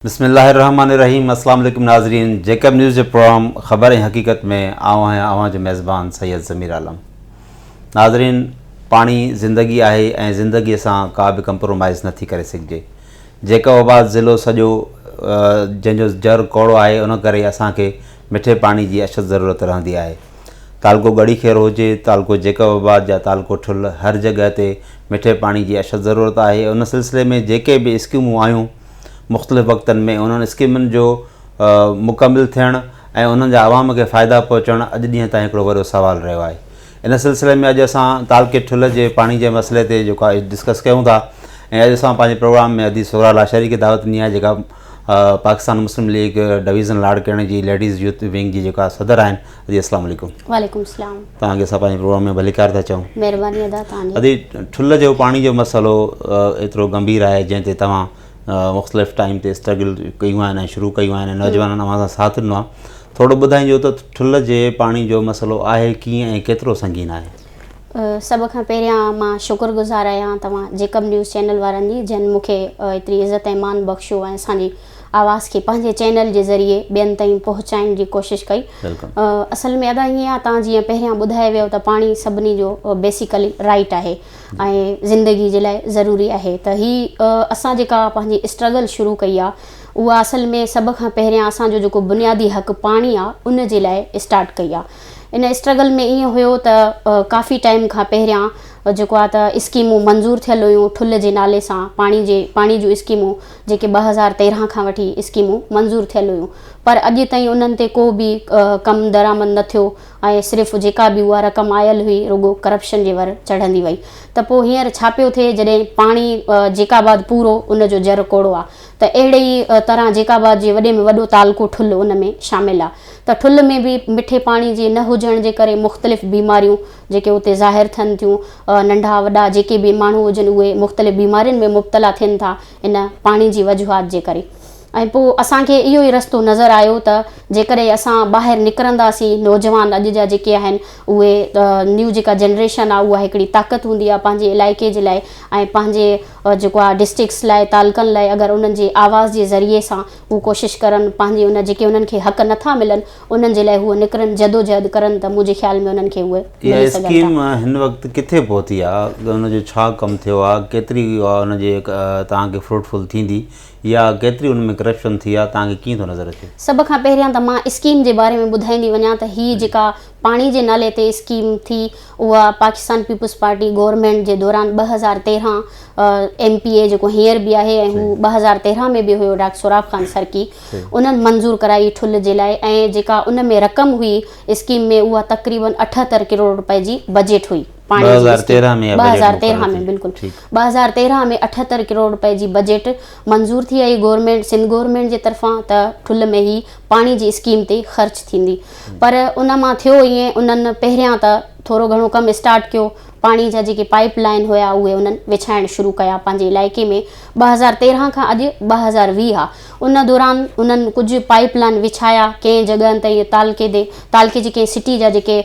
بسم الله الرحمن الرحيم اسلام عليڪم ناظرين جيڪب نيوز جي پروگرام خبر ۽ حقيقت ۾ آئون آهيان اوهان جو ميزبان سيد ضمير عالم ناظرين پاڻي زندگي آهي ۽ زندگي سان ڪا به ڪمپرومائز نه ٿي ڪري سگهجي جيڪب آباد ضلعو سڄو جنهن جو جر ڪوڙو آهي ان ڪري اسان کي مٺي پاڻي جي اشد ضرورت رهندي آهي تعلقو ڳڙهي خيرو هجي تعلقو جيڪب آباد يا تعلقو ٺل هر جڳهه تي مٺي پاڻي جي اشد ضرورت آهي ان سلسلي ۾ جيڪي به اسڪيمون آيون مختلف وقتن ۾ انهن اسڪيمن جو مڪمل ٿيڻ ۽ انهن جا عوام کي فائدا پهچڻ اڄ ڏينهن تائين هڪڙو وڏو سوال رهيو آهي. ان سلسلي ۾ اڄ اسان تعلقي ٺلهه جي پاڻي جي مسئلي تي جيڪو آهي ڊسڪس ڪيون ٿا ۽ اڄ اسان پنهنجي پروگرام ۾ ادي صغريٰ لاشاري کي دعوت ڏني آهي جيڪا پاڪستان مسلم ليگ ڊويزن لاڙڪاڻي جي ليڊيز يوٿ ونگ جي جيڪا صدر آهن. ادي السلام عليڪم. وعليڪم السلام. توهان کي اسان پنهنجي پروگرام ۾ ڀليڪار ٿا چئون. مهرباني ادا توهان جي. ادي ٺلهه جو پاڻي جو مسئلو ايترو گنڀير آهي جنهن تي توهان مختلف ٽائيم تي اسٽرگل ڪيون آهن ۽ شروع ڪيون آهن ۽ نوجوانن اوهان سان ساٿ ڏنو آهي ٿورو ٻڌائينجو ته ٺلهه جي پاڻي جو مسئلو آهي ڪيئن ۽ ڪيترو سنگين آهي. سڀ کان پهريان مان شڪر گذار آهيان توهان جيڪب نيوز چينل وارن جي جن مون کي ايتري عزت ۽ مان بخشيو ۽ اسان جي آواز کي پنهنجي چينل جي ذريعي ٻين تائين پهچائڻ جي ڪوشش ڪئي. اصل ۾ ادا ائين آهي توهان جيئن پهريان ٻڌائي ويو ته پاڻي سڀني جو بيسيڪلي رائيٽ آهي ۽ زندگي جي لاء ضروري آهي ته هي اسان جيڪا پنهنجي اسٽرگل شروع ڪئي آهي اها اصل ۾ سڀ کان پهريان اسان جو جيڪو بنيادي حق پاڻي آهي ان جي لاء اسٽارٽ ڪئي آهي ان اسٽرگل ۾ ائين هيو ته ڪافي ٽائيم کان پهريان جيڪو آهي ته اسڪيمون منظور ٿيل هيون ٺلهه جي نالي سان پاڻي جي پاڻي جون اسڪيمون جيڪي 2013 کان وٺي اسڪيمون منظور ٿيل هيون پر اڄ تائين انهن تي ڪو به ڪم درآمد نه ٿيو ۽ صرف جيڪا به اها رقم آيل هئي رڳو ڪرپشن جي ور چڙهندي وئي ته پوء هينئر ڇا پيو ٿئي جڏهن پاڻي جيڪا آباد پورو ان جو جر ڪوڙو آهي ته اهڙي ئي طرح جيڪا آباد جي وڏي ۾ وڏو تعلقو ٺلهه ان ۾ شامل آهي ته ٺلهه ۾ به مٺي پاڻي جي نه هجڻ جي ڪري مختلف بيماريون جيڪي اتي ظاهر ٿين ٿيون ننڍا وڏا جيڪي به ماڻهو هجن اهي مختلف بيمارين ۾ مبتلا ٿين ٿا ان پاڻي جي وجوهات جي ڪري ۽ پوء اسان کي اهو ئي رستو نظر آيو ته جيڪڏهن اسان ٻاهر نڪرنداسين نوجوان اڄ جا جيڪي آهن اهي نيو جيڪا جنريشن آهي اها هڪڙي طاقت هوندي آهي پنهنجي علائقي جي لاء ۽ پنهنجي جيڪو آهي ڊسٽرڪٽس لاء تعلقن لاء اگر انهن جي آواز جي ذريعي سان هو ڪوشش ڪرن پنهنجي ان جيڪي انهن کي حق نٿا ملن انهن جي لاء هو نڪرن جدوجهد ڪرن ته منهنجي خيال ۾ انهن کي اهي اها ملي سگهن ٿا. اسڪيم هن وقت ڪٿي پهتي آهي ان جو ڇا ڪم ٿيو آهي ڪيتري اها ان جي توهان کي فروٽفل ٿيندي يا ڪيتري ان ۾ ڪرپشن ٿي آهي توهان کي ڪيئن ٿو نظر اچي؟ سڀ کان پهريان ته مان اسڪيم جي باري ۾ ٻڌائيندي وڃان ته هي جيڪا پاڻي جي نالي تي اسڪيم ٿي اها پاڪستان پيپلز پارٽي گورنمينٽ جي دوران 2013 ايم پي اي جيڪو هينئر به آهي ۽ هو 2013 ۾ به هيو ڊاڪٽر سهراب خان سرڪي انهن منظور ڪرائي ٺلهه جي لاء ۽ جيڪا ان ۾ رقم هئي اسڪيم ۾ اها تقريبن 78 ڪروڙ رپئي جي بجيٽ هئي. پاڻي جي اسڪيم 2013 ۾ بلڪل 2013 ۾ 78 ڪروڙ رپئي جي بجيٽ منظور ٿي آئي گورنمينٽ سنڌ گورنمينٽ جي طرفان ته ٺلهه ۾ هي پاڻي جي اسڪيم تي خرچ ٿيندي پر ان مان ٿيو ائين انهن پهريان ته ٿورو گهڻو ڪم اسٽارٽ ڪيو پاڻي جا جيڪي پائيپ لائين هيا اهي انهن وڇائڻ شروع ڪيا پنهنجي علائقي ۾ 2013 کان اڄ 2020 آ ان دوران انهن ڪجهه پائيپ لائين وڇايا ڪنهن جڳهن تائين تعلقي تي تعلقي جي ڪنهن سٽي جا جيڪي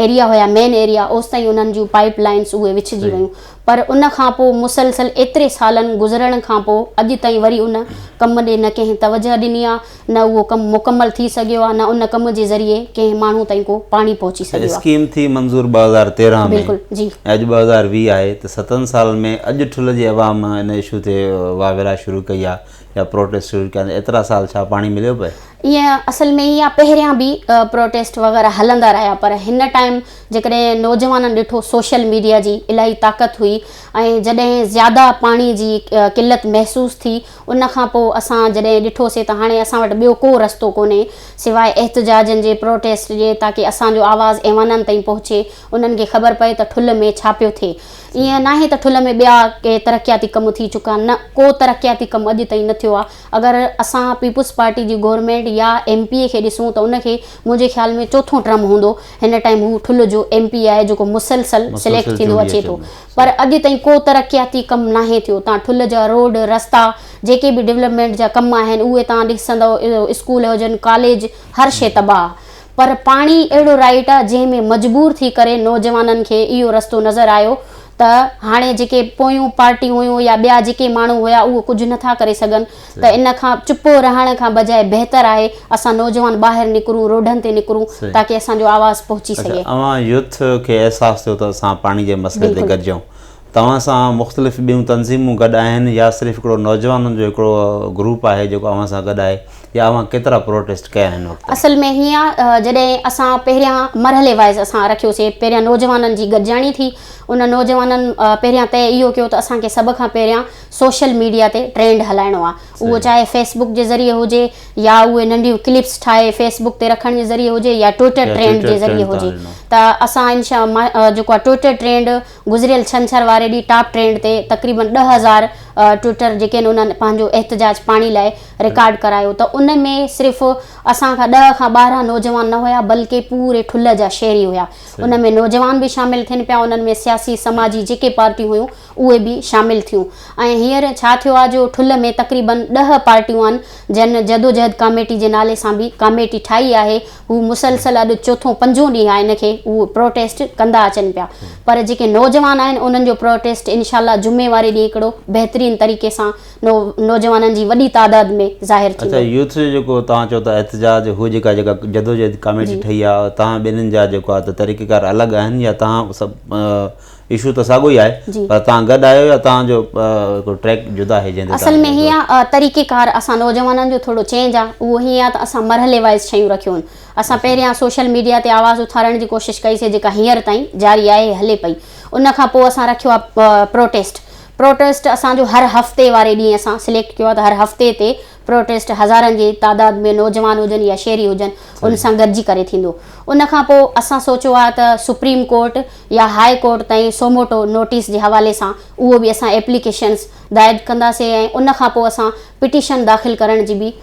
ايريا هيا مين ايريا اوستائين انهن جون پائيپ لائينس اهي وڇجي ويون پر ان کان پوء مسلسل ايتري سالن گذرڻ کان پوء اڄ تائين وري ان ڪم ڏي نه ڪنهن توجهه ڏني آ نه اهو ڪم مڪمل ٿي سگهيو آ نه ان ڪم جي ذريعي ڪنهن ماڻهو تائين ڪو پاڻي پهچي سگهيو آ. اسڪيم ٿي منظور 2013 ۾ بلڪل جي. ۽ اڄ 2020 آهي ته ستن سالن ۾ اڄ ٺلهه جي عوام ان اشو تي واويلا شروع ڪئي آ يا پروٽيسٽ شروع ڪيا آهن ايترا سال ڇا پاڻي مليو پئي؟ ايئن اصل ۾ ايئن پهريان به پروٽيسٽ وغيره هلندا رهيا پر هن ٽائيم جيڪڏهن نوجوانن ڏٺو سوشل ميڊيا جي الاهي طاقت هئي ۽ جڏهن زياده پاڻي جي قلت محسوس ٿي ان کان پوء اسان جڏهن ڏٺوسي ته هاڻي اسان وٽ ٻيو ڪو رستو ڪونهي سواء احتجاجن جي پروٽيسٽ جي تاڪه اسان جو آواز ايوانن تائين پهچي انهن کي خبر پئي ته ٺلهه ۾ ڇا پيو ٿئي ايئن ناهي ته ٺلهه ۾ ٻيا ڪي ترقياتي ڪم ٿي چڪا آهن نه ڪو ترقياتي ڪم اڄ تائين نه ٿيو آهي اگر اسان پيپلز پارٽي جي گورنمينٽ يا ايم پي اي کي ڏسون ته ان کي منهنجي خيال ۾ چوٿون ٽرم هوندو هن ٽائيم هو ٺلهه جو ايم پي اي آهي جيڪو مسلسل سليڪٽ ٿيندو اچي ٿو پر اڄ تائين ڪو ترقياتي ڪم ناهي ٿيو تان ٺلهه جا روڊ رستا جيڪي به ڊولپمينٽ جا ڪم آهن اهي تان ڏسندو اسڪول هجن ڪاليج هر شي تباهه پر پاڻي اهڙو رائيٽ آ جنهن ۾ مجبور ٿي ڪري نوجوانن کي اهو رستو نظر آيو ته ته هاڻي جيڪي پويون پارٽيون هيون يا ٻيا جيڪي ماڻهو هيا اهو ڪجهه نٿا ڪري سگهن ته ان کان چپ رهڻ کان بجاء بهتر آهي اسان نوجوان ٻاهر نڪرون روڊن تي نڪرون تاڪه اسان جو آواز پهچي اڇا سگهي. اوهان يوٿ کي احساس ٿيو ته اسان پاڻي جي مسئلي تي گڏجون توهان سان مختلف ٻيون تنظيمون گڏ آهن يا صرف هڪڙو نوجوانن جو هڪڙو گروپ آهي جيڪو اوهان سان گڏ آهي يا اوهان ڪيترا پروٽيسٽ ڪيا آهن هن وقت تائين؟ اصل ۾ هيئن آ جڏهن اسان پهريان مرحلي وائيز اسان رکيوسي پهريان نوجوانن جي گڏجاڻي ٿي ان نوجوانن پهريان طئي اهو ڪيو ته اسان کي سڀ کان پهريان سوشل ميڊيا تي ٽرينڊ هلائڻو آ اهو چاهي فيس بڪ جي ذريعي هجي يا اهي ننڍيون ڪلپس ٺاهي فيس بڪ تي رکڻ جي ذريعي هجي يا ٽوئٽر ٽرينڊ جي ذريعي هجي ته اسان انشاء جيڪو آ ٽوئٽر ٽرينڊ گذريل ڇنڇر واري ڏينهن ٽاپ ٽرينڊ تي تقريبن 10,000 ٽوئٽر جيڪي آهن انهن پنهنجو احتجاج پاڻي لاء رڪارڊ ڪرايو ته ان ۾ صرف اسان کان 10 کان 12 نوجوان نه هيا بلڪه پوري ٺلهه جا شهري هيا ان ۾ نوجوان به شامل ٿين پيا انهن ۾ سياسي سماجي جيڪي پارٽيون هيون اهي به شامل ٿيون ۽ هينئر ڇا ٿيو آهي جو ٺلهه ۾ تقريبن 10 پارٽيون آهن جن جدوجهد ڪاميٽي جي نالي سان به ڪاميٽي ٺاهي آهي هو مسلسل اڄ چوٿون پنجون ڏينهن آهي ان کي هو پروٽيسٽ ڪندا اچن پيا پر جيڪي نوجوان آهن انهن جو پروٽيسٽ انشاء الله جمعي واري ڏينهن هڪڙو بهترين طريقي سان نوجوانن جي وڏي تعداد ۾ ظاهر اڇا ٿيندو. يوٿ جو جيڪو توهان چئو ٿا احتجاج هو جيڪا جيڪا جدوجهد ڪاميٽي ٺهي آهي توهان ٻنهين جا جيڪو آهي ته طريقيڪار الڳ آهن يا توهان سڀ اشو ته ساڳيو ئي آهي پر توهان گڏ آهيو يا توهان جو هڪڙو ٽريڪ جدا آهي جنهن تي اصل ۾ هيئن آ طريقي ڪار اسان نوجوانن جو ٿورو چينج آ اهو هيئن آ ته اسان مرحلي وائيز شيون رکيون آهن اسان پهريان سوشل ميڊيا تي آواز اٿارڻ جي ڪوشش ڪئي سي جيڪا هينئر تائين جاري آهي هلي پئي ان کان پوء اسان رکيو آ پروٽيسٽ پروٽيسٽ اسان جو هر هفتي واري ڏينهن اسان سليڪٽ ڪيو آ ته هر هفتي تي پروٽيسٽ هزارن جي تعداد ۾ نوجوان هجن يا شهري هجن ان سان گڏجي ڪري ٿيندو ان کان پوء اسان سوچيو آ ته سپريم ڪورٽ يا هاء ڪورٽ تائين سوموٽو نوٽيس جي حوالي سان اهو به اسان ايپليڪيشنز دائر ڪنداسين ۽ ان کان پوء اسان پٽيشن داخل ڪرڻ جي به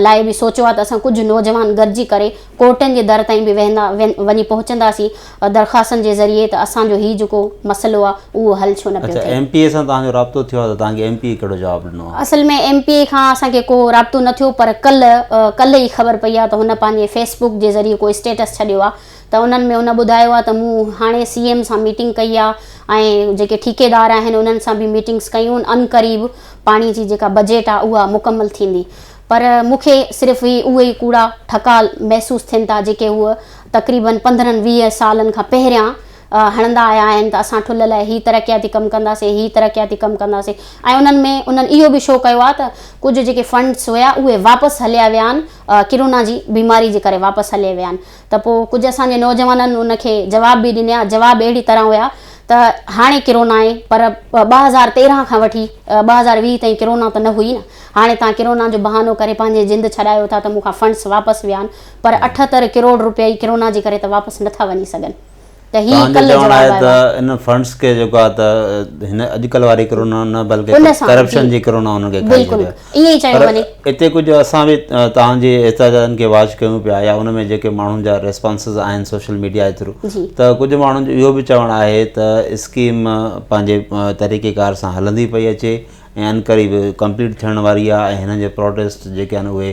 لاء به سوچيو آهي ته اسان ڪجهه نوجوان گڏجي ڪري ڪورٽن جي در تائين به ويهندا وڃي پهچنداسين درخواستن جي ذريعي ته اسان جو هي جيڪو مسئلو آهي اهو حل ڇو نه پيو اڇا ٿئي. ايم پي اي سان توهان جو رابطو ٿيو آهي ته توهان کي ايم پي اي ڪهڙو جواب ڏنو آهي؟ اصل ۾ ايم پي اي کان اسان کي ڪو رابطو نه ٿيو پر ڪلهه ڪلهه ئي خبر پئي آهي ته هن پنهنجي فيس بڪ جي ذريعي ڪو اسٽيٽس ڇڏيو آهي ته انهن ۾ هن ٻڌايو آهي ته مون هاڻي سي ايم سان ميٽنگ ڪئي آهي ۽ جيڪي ٺيڪيدار آهن انهن سان به ميٽنگس ڪيون عنقريب پاڻي جي جيڪا بجيٽ آهي اها مڪمل ٿيندي پر مون کي صرف هي اهي ئي ڪوڙا ٺڪا محسوس ٿين ٿا جيڪي هو تقريبن 15 20 سالن کان پهريان هڻندا آيا آهن ته اسان ٺلهه لاء هي ترقياتي ڪم ڪنداسين هي ترقياتي ڪم ڪنداسين ۽ انهن ۾ انهن اهو به شو ڪيو آهي ته ڪجهه جيڪي فنڊس هيا اهي واپس هليا ويا آهن ڪرونا جي بيماري جي ڪري واپس هليا ويا آهن ته پوء ڪجهه اسان جي نوجوانن ان کي جواب به ڏنيا، جواب اهڙي طرح هيا ته هاڻي ڪرونا آهي پر 2013 کان وٺي 2020 تائين ڪرونا ته نه هئي نه، هاڻي توهان ڪرونا جو بهانو ڪري پنهنجي جند ڇڏايو ٿا ته مون کان فنڊس واپس ويا آهن پر 78 ڪروڙ روپيا ئي ڪرونا جي ڪري ته واپس نٿا وڃي سگهن ته هي توهان جو ڪلهه چوڻ جواب آهي آيو ته آهي. ان فنڊس کي جيڪو آهي ته هن اڄڪلهه واري ڪرونا نه بلڪه ان سان ڪرپشن جي جي ڪرونا انهن کي کائي بلڪل ڇڏيو آهي. ائين ئي چيو پر وڃي. اتي ڪجهه اسان به توهان جي احتجاجن کي واچ ڪيون پيا يا ان ۾ جيڪي ماڻهن جا ريسپانسز آهن سوشل ميڊيا جي ٿرو جي. ته ڪجهه ماڻهن جو اهو به چوڻ آهي ته اسڪيم پنهنجي طريقي ڪار سان هلندي پئي اچي ۽ عنقريب ڪمپليٽ ٿيڻ واري آهي ۽ هنن جي پروٽيسٽ جيڪي آهن اهي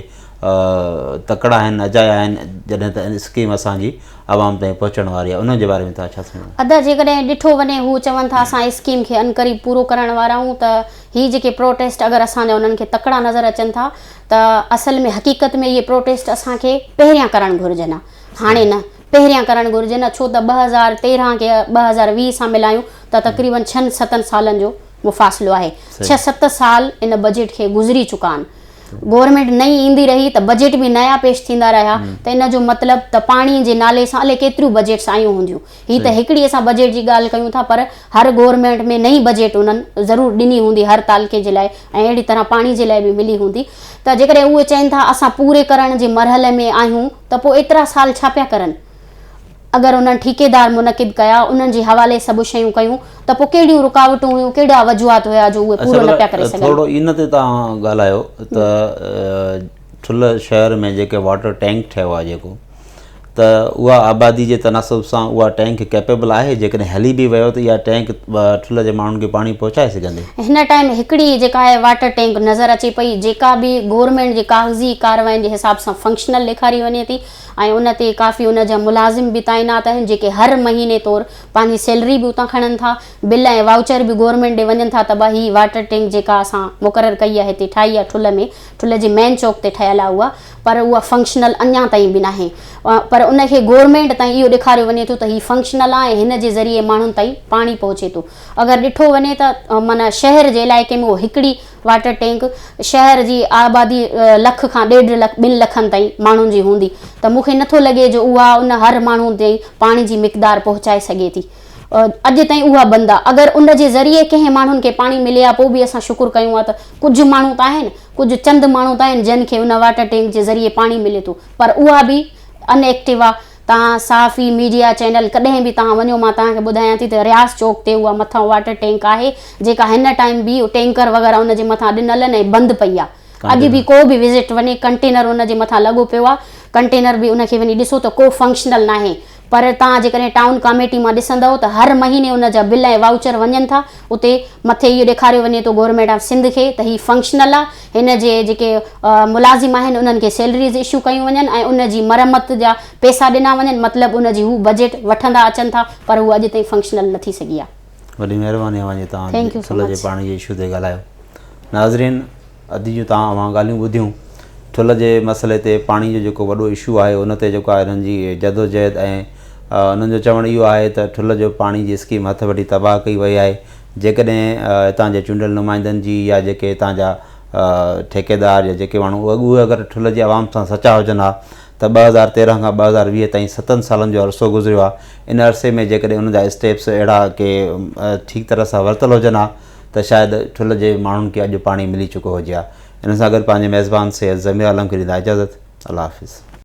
تڪڙا آهن اجايا آهن جڏهن ته اسڪيم اسان جي عوام تائين پهچڻ واري آهي ان جي باري ۾ توهان ڇا سمجهندا؟ ادا جيڪڏهن ڏٺو وڃي هو چون ٿا اسان اسڪيم کي عنقريب پورو ڪرڻ وارا آهيون ته هي جيڪي پروٽيسٽ اگر اسان جا انهن کي تڪڙا نظر اچن ٿا ته اصل ۾ حقيقت ۾ اهي پروٽيسٽ اسان کي پهريان ڪرڻ گهرجن ها هاڻي نه پهريان ڪرڻ گهرجن ها ڇو ته 2013 کي 2020 سان ملايون ته تقريبن ڇهن ستن سالن جو مفاصلو آهي ڇهه ست سال ان بجيٽ کي گذري چڪا آهن گورنمينٽ نئين ايندي رهي ته بجيٽ به نيا پيش ٿيندا رهيا ته ان جو مطلب ته پاڻي جي نالي سان الائي ڪيتريون بجيٽس آيون هونديون هي ته هڪڙي اسان بجيٽ جي ڳالهه ڪيون ٿا پر هر گورنمينٽ ۾ نئين بجيٽ انهن ضرور ڏني هوندي هر تعلقي جي لاء ۽ اهڙي طرح پاڻي جي لاء به ملي هوندي ته جيڪڏهن اهي چين ٿا اسان پوري ڪرڻ جي مرحلي ۾ آهيون ته پوء ايترا سال ڇا پيا ڪرن اگر انهن ٺيڪيدار منعقد ڪيا انهن جي حوالي سڀ شيون ڪيون ته پوء ڪهڙيون رڪاوٽون هيون ڪهڙا وجوهات هيا جو اهي پورو نه پيا ڪري سگهن. ٿورو ان تي توهان ڳالهايو ته ٺلهه شهر ۾ جيڪي واٽر ٽينڪ ٺهيو آهي جيڪو ته اها آبادي جي تناسب سان اها ٽينڪ ڪيپيبل آهي جيڪڏهن هلي به ويو ته اها ٽينڪ ٺلهه جي ماڻهن کي پاڻي پهچائي سگهندي؟ هن ٽائيم هڪڙي جيڪا آهي واٽر ٽينڪ نظر اچي پئي جيڪا به گورنمينٽ جي ڪاغذي ڪارروائين جي حساب سان فنڪشنل ڏيکاري وڃي ٿي. ۽ ان تي ڪافي ان جا ملازم به تعينات آهن جيڪي هر مهيني طور پنهنجي سيلري به اتان کڻن ٿا بل ۽ وائوچر به گورنمينٽ ڏي وڃن ٿا ته ڀا هي واٽر ٽينڪ جيڪا اسان مقرر ڪئي آهي هتي ٺاهي آهي ٺلهه ۾ ٺلهه جي مين چوڪ تي ٺهيل آهي اها پر اها فنڪشنل اڃا تائين به ناهي پر ان کي گورنمينٽ تائين اهو ڏيکاريو وڃي ٿو ته هي فنڪشنل آهي ۽ هن جي ذريعي ماڻهن تائين پاڻي پهچي ٿو اگر ڏٺو وڃي ته معنيٰ شهر جي علائقي ۾ اهو هڪڙي واٽر ٽينڪ شهر جي آبادي لک کان ڏيڍ لک ٻن لکن تائين ماڻهن جي هوندي ته مون کي نٿو لڳي جو اها ان هر ماڻهو تائين پاڻي جي مقدار پهچائي سگهي ٿي اڄ تائين اها بند آ اگر ان جي ذريعي ڪنهن ماڻهن کي پاڻي ملي ها پوء به اسان شڪر ڪيون ها ته ڪجهه ماڻهو ته آهن ڪجهه چند ماڻهو ته آهن جن کي ان واٽر ٽينڪ جي ذريعي پاڻي ملي ٿو پر اها به ان ايڪٽو آ توهان صحافي ميڊيا چينل ڪڏهن به توهان وڃو مان توهان کي ٻڌايان ٿي ته رياض چوڪ تي اها مٿان واٽر ٽينڪ آهي جيڪا هن ٽائيم به ٽينڪر وغيره ان جي مٿان ڏنل آهن ۽ بند پئي آ اڄ به ڪو به وزٽ وڃي ڪنٽينر ان جي مٿان لڳو پيو آ ڪنٽينر به ان کي وڃي ڏسو ته ڪو فنڪشنل ناهي پر توهان جيڪڏهن ٽائون ڪاميٽي مان ڏسندؤ ته هر مهيني ان جا بل ۽ وائوچر وڃن ٿا اتي مٿي اهو ڏيکاريو وڃي ٿو گورنمينٽ آف سنڌ کي ته هي فنڪشنل آ هن جي جيڪي ملازم آهن انهن کي سيلريز اشو ڪيون وڃن ۽ ان جي مرمت جا پيسا ڏنا وڃن مطلب ان جي هو بجيٽ وٺندا اچن ٿا پر هو اڄ تائين فنڪشنل نه ٿي سگهي آ. وڏي مهرباني اوهان جي توهان thank you سو ٺل جي مچ. پاڻي جي اشو تي ڳالهايو ناظرين اڄ جون توهان اوهان ڳالهيون ٻڌيون ٺل جي مسئلي تي پاڻي جو جيڪو وڏو اشو آهي ان تي جيڪو آهي انهن جي جدوجهد ۽ انهن جو چوڻ اهو آهي ته ٺل جو پاڻي جي اسڪيم هٿ وٺي تباهه ڪئي وئي آهي جيڪڏهن هتان جي چونڊيل نمائندن جي يا جيڪي هتان جا ٺيڪيدار يا جيڪي ماڻهو اهي اگر ٺل جي عوام سان سچا هجن ها ته 2013 کان 2020 تائين ستن سالن جو عرصو گذريو آهي ان عرصي ۾ جيڪڏهن انهن جا اسٽيپس اهڙا ڪي ٺيڪ طرح سان ورتل هجن ها ته شايد ٺل جي ماڻهن کي اڄ پاڻي ملي چڪو هجي ها. ان سان گڏ پنهنجي ميزبان سيد ضمير عالم کي ڏيندا اجازت. الله حافظ.